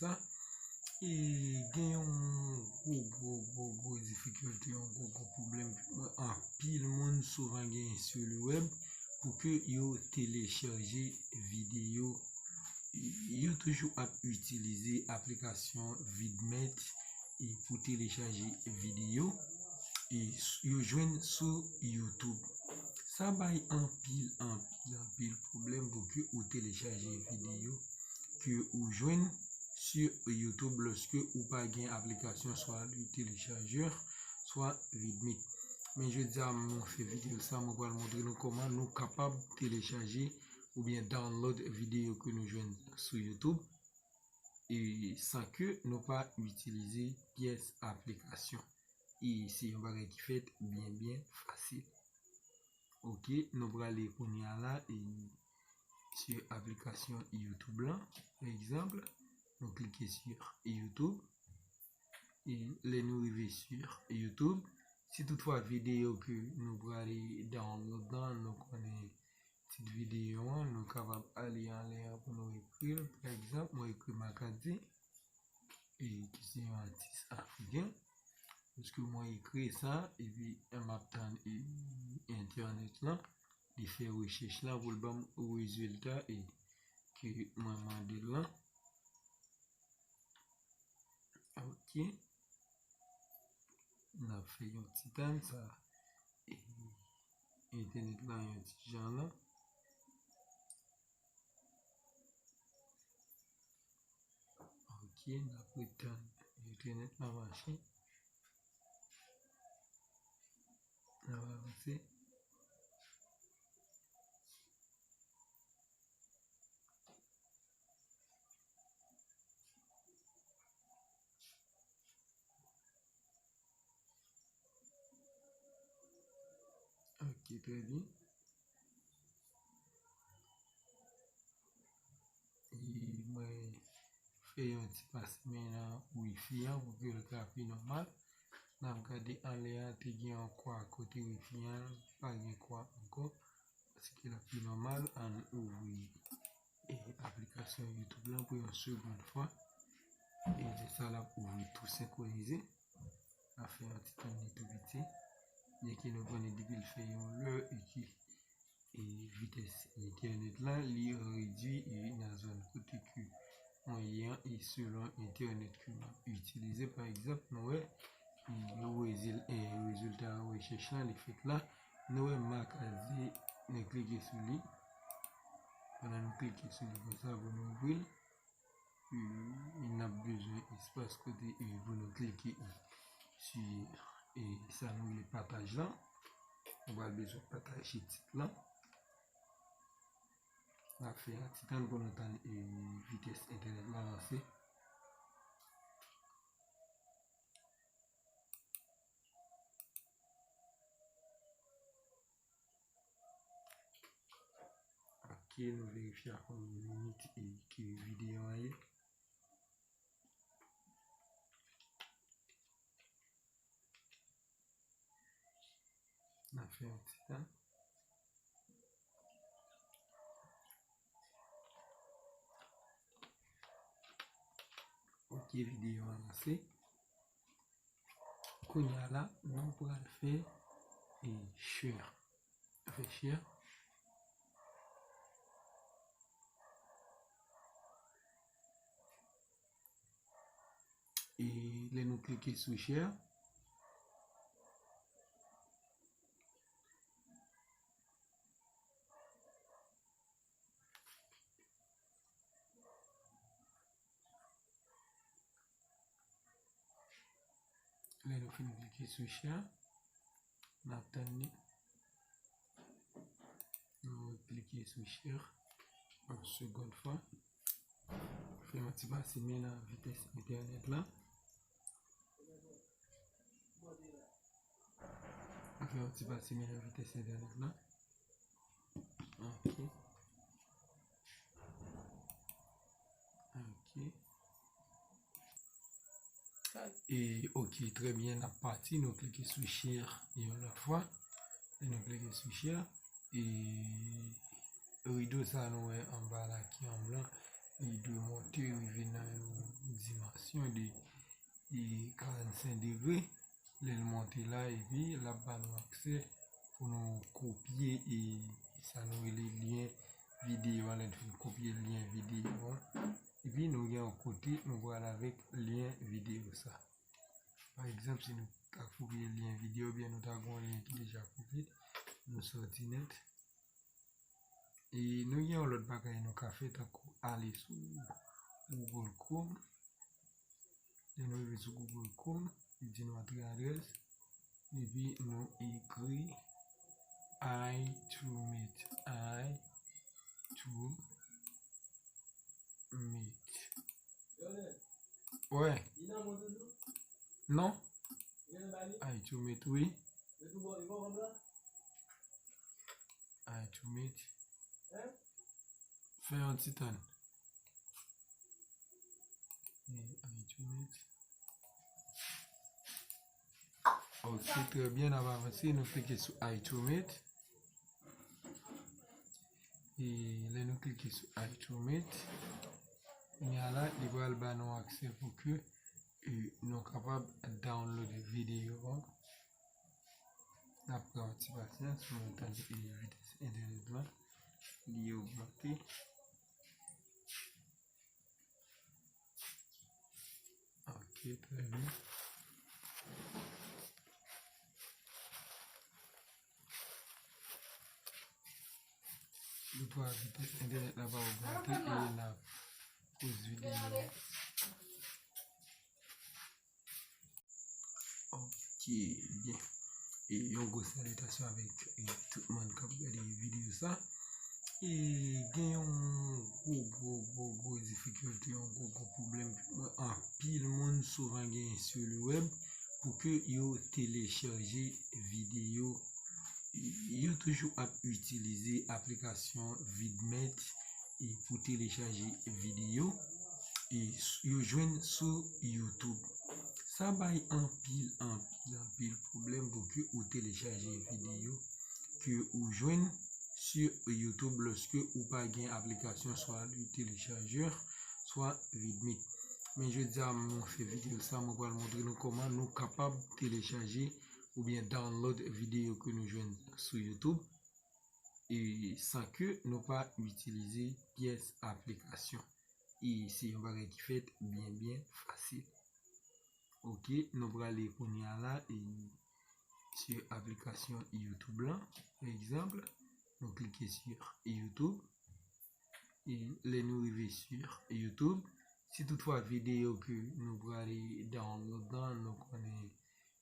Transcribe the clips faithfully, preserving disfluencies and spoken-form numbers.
sa. E gen yon gwo, gwo, gwo, gwo difikilte, yon gwo, gwo pwoblèm ke mwen, anpil moun souvan genyen sou le web pou ke yo telechaje videyo. Yo toujou ap itilize aplikasyon Vidmate e pou telechaje videyo e s- yo jwenn sou YouTube. Sa bay anpil, anpil, anpil pwoblèm pou ke ou telechaje videyo ke ou jwenn sou YouTube lòske ou pa gen aplikasyon swa le téléchargeur, swa Vidmate. Men jodi a, mwen fè videyo sa, mwen pral montre nou kòman nou kapab telechaje oubyen download videyo ke nou jwenn sou YouTube e san ke nou pa itilize pyès aplikasyon. E se yon bagay ki fèt byen, byen fasil. Ok, nou prale kounye a la e sou aplikasyon YouTube lan, pa egzanp, nou klike sou YouTube. E lè nou rive sou YouTube, si toutfwa videyo ke nou prale download lan, nou konnen tit videyo an, nou kapab ale anlè an pou nou ekri l. Pa egzanp, mwen ekri Makadi, e ki se yon atis afriken. Paske mwen ekri sa, epi m ap tann e, entènèt lan, li fè rechèch la pou l ban m rezilta e ke mwen mande l lan. Ok. N ap fè yon ti tann sa. E, entènèt lan yon ti jan lan. Ok, n ap ret tann entènèt lan mache. N ap avanse. Ok, trè byen. E mwen fè yon ti pase men nan wifi an pou ke l ka pi nòmal. N ap gade anlè a, te gen yon kwa kote wifi an, pa gen kwa ankò. Paske l ap pi nòmal, ann ouvri e, aplikasyon YouTube lan pou yon segond fwa. E lè sa l ap ouvri tou senkwonize. N ap fè yon ti tann li tou piti. Byenke nou konnen depi l fè yon lè e ki e vitès entènèt lan, li redui e nan zòn kote ke mwen ye an e selon entènèt ke m ap itilize. Pa egzanp, nou wè, e rezil- e rezilta rechèch lan, li fèt la. Nou wè Makadi, nou klike sou li. Pandan nou klike sou li konsa pou nou ouvri l, e, n ap bezwen espas kote, e, pou nou klike, e, sou, e, sa nou rele pataj lan. Nou pral bezwen pataje tit lan. N ap fè yon ti tann pou nou tann, e, vitès entènèt lan ranse. Ok, nou verifye a konbyen minit e ke videyo a ye. N ap fè yon ti tan. Ok, videyo a lanse. Kounye a la, nou pral fè, e, share. Fè share. E lè nou klike sou share, lè nou fin klike sou share, n ap tann li. Nou klike sou share yon segond fwa. Fè yon ti pase men nan vitès entènèt lan. Fè yon ti pase men nan vitès entènèt lan. Ok. Ok. E, ok, trè byen, n ap pati. Nou klike sou share yon lòt fwa. E nou klike sou share. E rido sa nou wè anba la ki an blan, li dwe monte rive nan yon dimansyon de, de karannsenk degre. Lè l monte la, epi l ap ba nou aksè pou nou kopye, e, sa nou rele lyen videyo a. Lè n fin kopye lyen videyo a, epi nou gen yon kote nou pral avèk lyen videyo sa. Pa egzanp, si nou ka kopye lyen videyo, oubyen nou ta gen yon lyen ki deja kopye, nou sòti nèt. E nou gen yon lòt bagay nou ka fè, tankou ale sou Google Chrome. Lè nou rive sou Google Chrome, li di nou antre adrès, epi nou ekri iTubeMate, iTubeMate. Wè. Non? iTubeMate, wi. iTubeMate. Fè yon ti tann. iTubeMate. Ok, trè byen, n ap avanse. Nou klike sou iTubeMate. E lè nou klike sou iTubeMate, kounye a la, li pral ba nou aksè pou ke, e, nou kapab download videyo a. N ap pran yon ti pasyans pou nou tande, e, vitès entènèt la, li ogmante. Ok, trè byen. Li pa vit, entènèt la pa ogmante e l ap poze videyo. Ok, byen. E yon gwo salitasyon avèk, e, tout moun k ap gade videyo sa. E gen yon gwo, gwo, gwo, gwo difikilte, yon gwo, gwo pwoblèm ke mwen, anpil moun souvan genyen sou le web pou ke yo telechaje videyo. Yo toujou ap itilize aplikasyon Vidmate, e, pou telechaje videyo, e, s-, yo jwenn sou YouTube. Sa bay anpil, anpil, anpil pwoblèm pou ke ou telechaje videyo ke ou jwenn sou YouTube lòske ou pa gen aplikasyon swa le téléchargeur, swa Vidmate. Men jodi a, mwen fè videyo sa, mwen pral montre nou kòman nou kapab telechaje oubyen download videyo ke nou jwenn sou YouTube, e san ke nou pa itilize pyès aplikasyon. E se yon bagay ki fèt byen, byen fasil. Ok, nou prale kounye a la, e sou aplikasyon YouTube lan, pa egzanp, nou klike sou YouTube. E lè nou rive sou YouTube, si toutfwa videyo ke nou prale download lan, nou konnen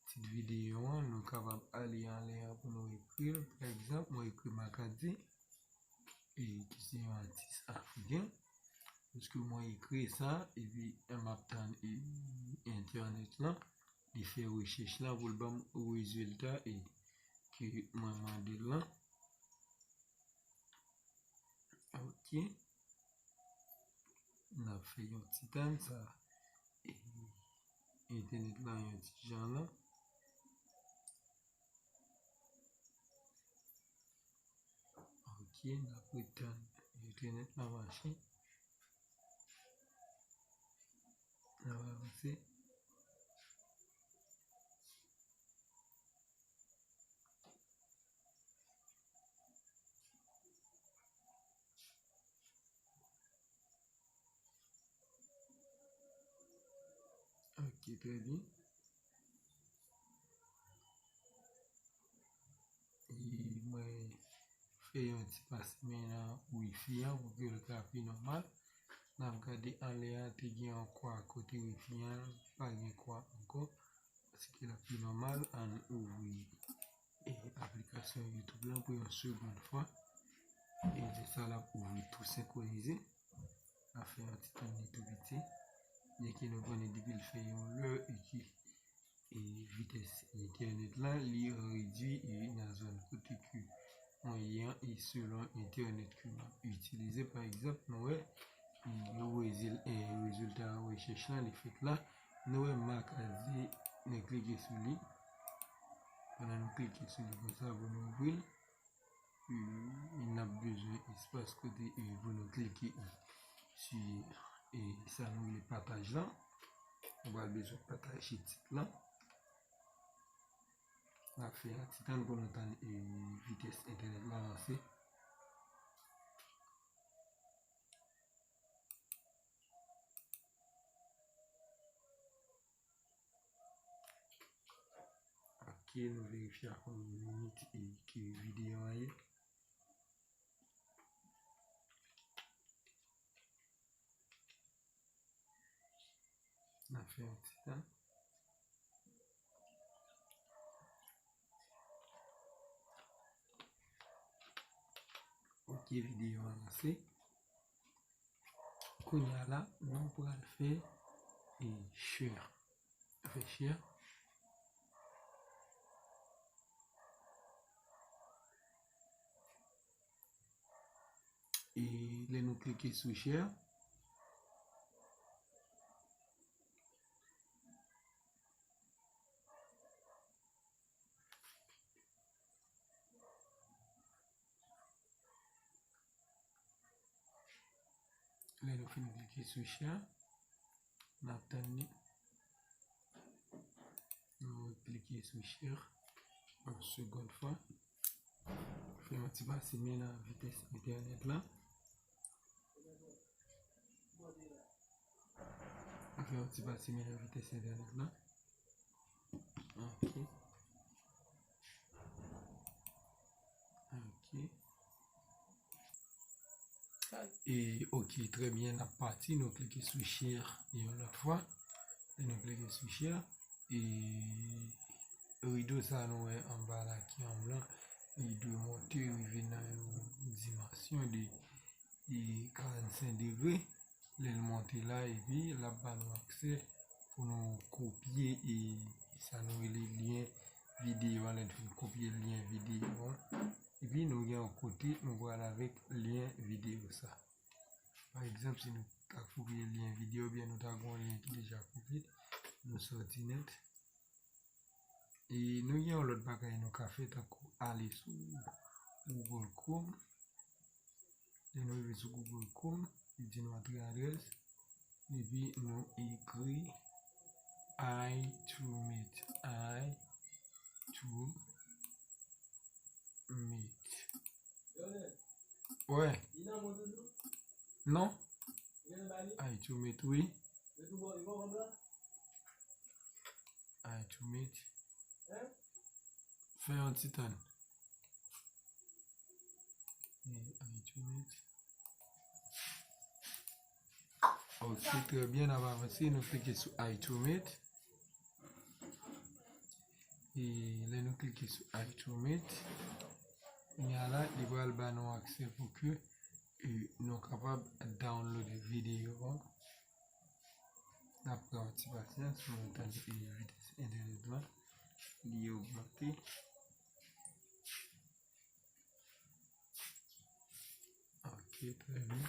tit videyo an, nou kapab ale anlè a pou nou ekri l. Pa egzanp, mwen ekri Makadi, e ki se yon atis afriken. Paske mwen ekri sa, epi m ap tann, e, entènèt lan, li fè rechèch la pou l ban m rezilta, e, ke mwen mande l lan. Ok. N ap fè yon ti tann sa. E, entènèt la yon ti jan lan. Ok, n ap ret tann entènèt la mache. N ap avanse. Ok, trè byen. E mwen fè yon ti pase men nan wifi an pou ke l ka pi nòmal. N ap gade anlè a, te gen yon kwa kote wifi an, pa gen kwa ankò. Paske l ap pi nòmal, ann ouvri, e, aplikasyon YouTube lan pou yon segond fwa. E lè sa l ap ouvri tou senkwonize. N ap fè yon ti tann li tou piti. Byenke nou konnen depi l fè yon lè e ke, e, vitès entènèt la, li redui, e, nan zòn kote ke mwen ye an, e selon entènèt ke m ap itilize. Pa egzanp, nou wè, e, rezil-, e, rezilta rechèch lan, li fèt la. Nou wè Makadi, nou klike sou li. Pandan nou klike sou li konsa pou nou ouvri l, e, n ap bezwen espas kote, e, pou nou klike, e, sou, e, sa nou rele pataj lan. Nou pral bezwen pataje tit lan. N ap fè yon ti tann pou nou tann e vitès entènèt lan lanse. Ok, nou verifye a konbyen minit e ke videyo a ye. N a fè yon ti tan. Ok, videyo a lanse. Kounye a la, nou pral fè e share. Fè share. E lè nou klike sou share, lè nou fin klike sou share, n ap tann li. Nou klike sou share yon segond fwa. Fè yon ti pase men nan vitès entènèt la. Fè yon ti pase men nan vitès entènèt la. Ok. Ok. E, ok, trè byen, n ap pati. Nou klike sou share yon lòt fwa. E nou klike sou share. E rido sa nou wè anba la ki an blan, li dwe monte rive nan yon dimansyon de e karannsenk degre. Lè l monte la, epi l ap ba nou aksè pou nou kopye e sa nou rele lyen videyo a. Lè n fin kopye lyen videyo a, epi nou gen yon kote nou pral avèk lyen videyo sa. Pa egzanp, si nou ta kopye lyen videyo, oubyen nou ta gen yon lyen ki deja kopye, nou sòti nèt. E nou gen yon lòt bagay nou ka fè, tankou ale sou Google Chrome. Lè nou rive sou Google Chrome, li di nou antre adrès, epi nou ekri iTunes, iTunes. Wè. Non? iTunes, wi. iTunes. Fè yon ti tann. iTunes. Ok, trè byen, n ap avanse, nou klike sou iTunes. E lè nou klike sou iTunes, kounye a la, li pral ba nou aksè pou ke, e, nou kapab download videyo a. N ap pran yon ti pasyans pou nou tann, e, vitès entènèt la, li ogmante. Ok, trè byen.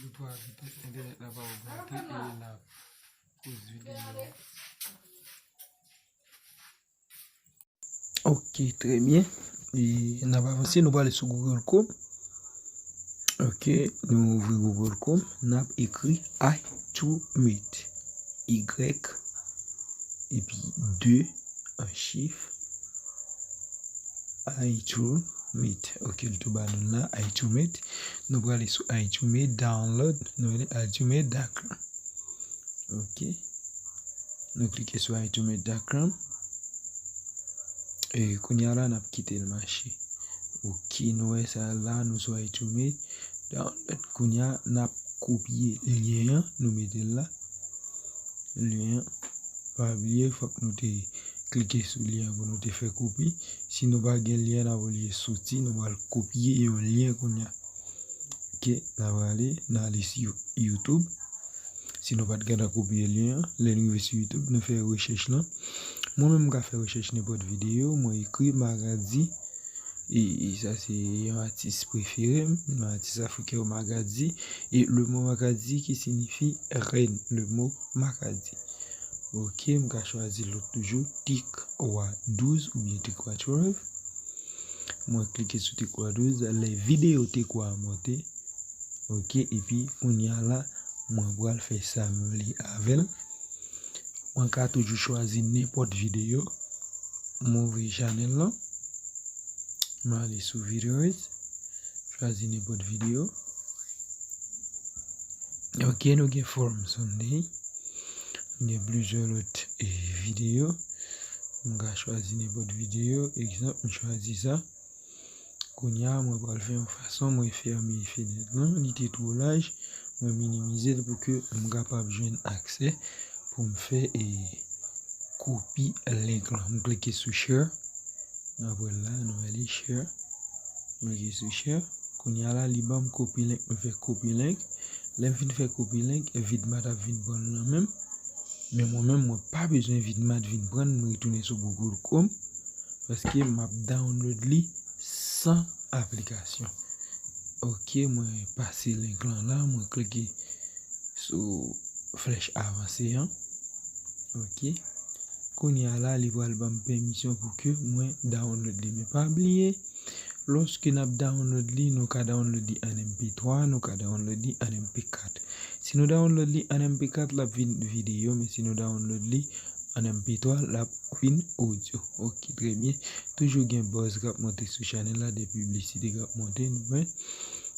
Li pral vit, entènèt la pa ogmante e n ap poze videyo. Ok, trè byen. E n ap avanse, nou prale sou Google Chrome. Ok, nou ouvri Google Chrome, n ap ekri iTunes, Y, epi de an chif, iTunes. Ok, l tou ba nou la, iTunes. Nou prale sou iTunes, download, nou rele iTunes dot com. Ok. Nou klike sou iTunes dot com. E kounye a la, n ap kite l mache. Ok, nou wè sa la, nou sou iTunes. Donk, kounye a, n ap kopye lyen an, nou mete l la. Lyen an, pa bliye, fòk nou te klike sou lyen an pou nou te fè kopi. Si nou pa gen lyen, n ap oblije soti, nou pral kopye yon lyen kounye a. Ok, n a prale, n a ale sou You-, YouTube. Si nou pa t gentan kopye lyen an, lè n rive sou YouTube, nou fè rechèch lan. Mwen menm, m ka fè rechèch nenpòt videyo, mwen ekri Maradi. E, e sa se yon atis prefere m, yon atis afriken, Maradi. E le mo Maradi ki siyifi rèn, le mo Maradi. Ok, m ka chwazi lòt toujou, Tik Wa douz oubyen Tik Wa twelve. Mwen klike sou ti kwa douz, lè videyo ti kwa a monte. Ok, epi kounye a la, mwen pral fè sa m vle avè l. Mwen ka toujou chwazi nenpòt videyo. Move chanèl lan. Mwen ale sou videos. Chwazi nenpòt videyo. Ok, nou gen Form Sunday. Nou gen plizyè lòt eh, videyo. Mwen ka chwazi nenpòt videyo. Egzanp, mwen chwazi sa. Kounye a, mwen pral fè yon fason mwen fèmen fenèt lan. Li te twò laj. Mwen minimize l pou ke m kapab jwenn aksè pou m fè eh, kopi link lan. M klike sou share. Nou ap wè l la, nou ale share. M klike sou share. Kounye a la, li ban m kopi link. Mwen fè kopi link. Lè m fin fè kopi link, Vidmat ap vin pran l nan men m. Men mwen menm, mwen pa bezwen Vidmat vin pran l, mwen retounen sou Google Chrome. Paske m ap download li san aplikasyon. Ok, mwen pase link lan la, mwen klike sou flèch avanse an. Ok. Kounye a la, li pral ban m pèmisyon pou ke mwen download li. Men pa bliye, lòske n ap download li, nou ka download li an M P twa, nou ka download li an M P kat. Si nou download li an M P kat, l ap vin videyo, men si nou download li an M P twa, l ap vin odyo. Ok, trè byen. Toujou gen buzz k ap monte sou chanèl la, de piblisite k ap monte, nou wè.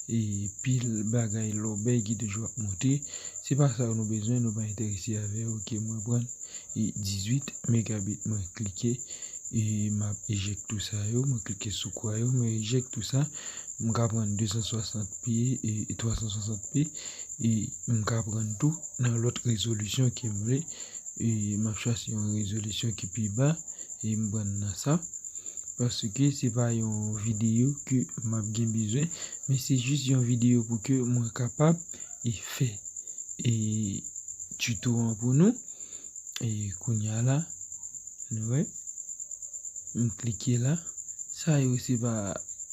E pil bagay lòbèy ki toujou ap monte. Se pa sa nou bezwen, nou pa enterese avè yo. Ok, mwen pran e dizuit megabit, mwen klike e m ap eject tout sa yo, mwen klike sou kwa yo, mwen eject tout sa. M ka pran de san swasant p e twa san swasant p e m ka pran tou nan lòt rezolisyon ke m vle. E m ap chwazi yon rezolisyon ki pi ba e m pran nan sa. Paske se pa yon videyo ke m ap gen bezwen, men se jis yon videyo pou ke mwen kapab e fè e tuto an pou nou. E kounye a la, nou wè, m klike la. Sa yo se pa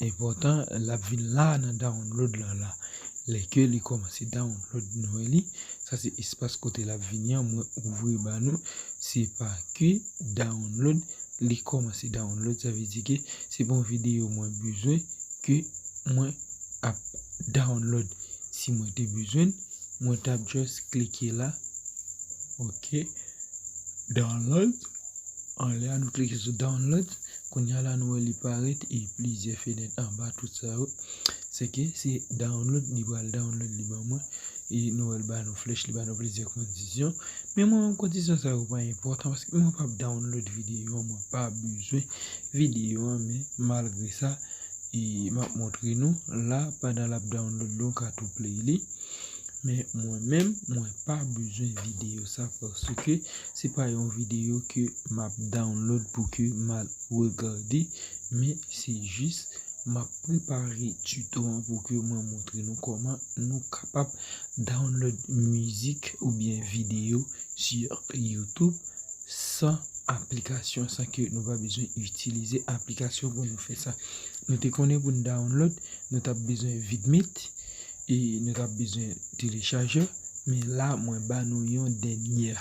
enpòtan, l ap vin la nan download lan la. Lè ke li kòmanse download, nou wè li. Sa se espas kote l ap vini an, mwen ouvri ba nou. Se pa ke download, li kòmanse download, sa vle di ke se pa yon videyo mwen bezwen ke mwen ap download. Si mwen te bezwen l, mwen t ap just klike la. Ok. Download. Anlè a, nou klike sou download. Kounye a la, nou wè li parèt e plizyè fenèt anba tout sa yo. Se ke se download, li pral download li ban mwen. E nou wè l ba nou flèch, li ba nou plizyè kondisyon. Men mwen menm kondisyon sa yo pa enpòtan paske mwen p ap download videyo an, mwen pa bezwen videyo an, men malgre sa, e m ap montre nou la pandan l ap download li, ou ka tou play li. Men mwen menm, mwen pa bezwen videyo sa paske se pa yon videyo ke m ap download pou ke m al regade, men se jis m ap prepare tuto an pou ke mwen montre nou kòman nou kapab download mizik oubyen videyo sur YouTube san aplikasyon, san ke nou pa bezwen itilize aplikasyon pou nou fè sa. Nou te konnen pou n download, nou t ap bezwen Vidmate e nou t ap bezwen telechajè, men la mwen ba nou yon dènyè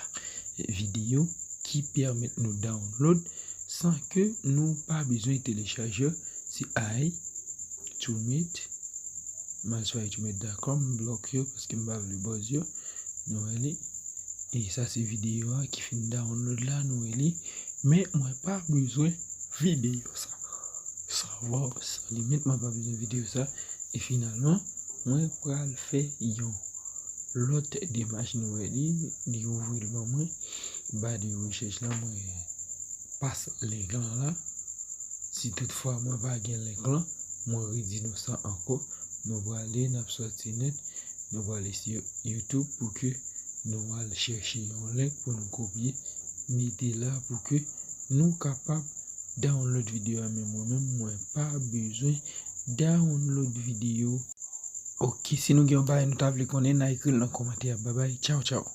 videyo ki pèmèt nou download san ke nou pa bezwen telechajè. Se iTunes, m al sou iTunes dot com, m blòk yo paske m pa vle buzz yo. Nou wè li. E sa se videyo a ki fin download la, nou wè li. Men mwen pa bezwen videyo sa. Sa va, san limit, mwen pa bezwen videyo sa. E finalman, mwen pral fè yon lòt demach, nou wè li, li ouvri l ban mwen. Ba de rechèch la, mwen pas link lan la. Si toutfwa mwen pa gen link lan, mwen redi nou sa ankò. Nou prale, n ap sòti nèt, nou prale sou YouTube pou ke nou al chèche yon link pou nou kopye, mete la pou ke nou kapab download videyo a, men mwen menm, mwen pa bezwen download videyo. Ok, si nou gen yon bagay nou ta vle konnen, n a ekri l nan kòmantè a. Babay, tchaw, tchaw.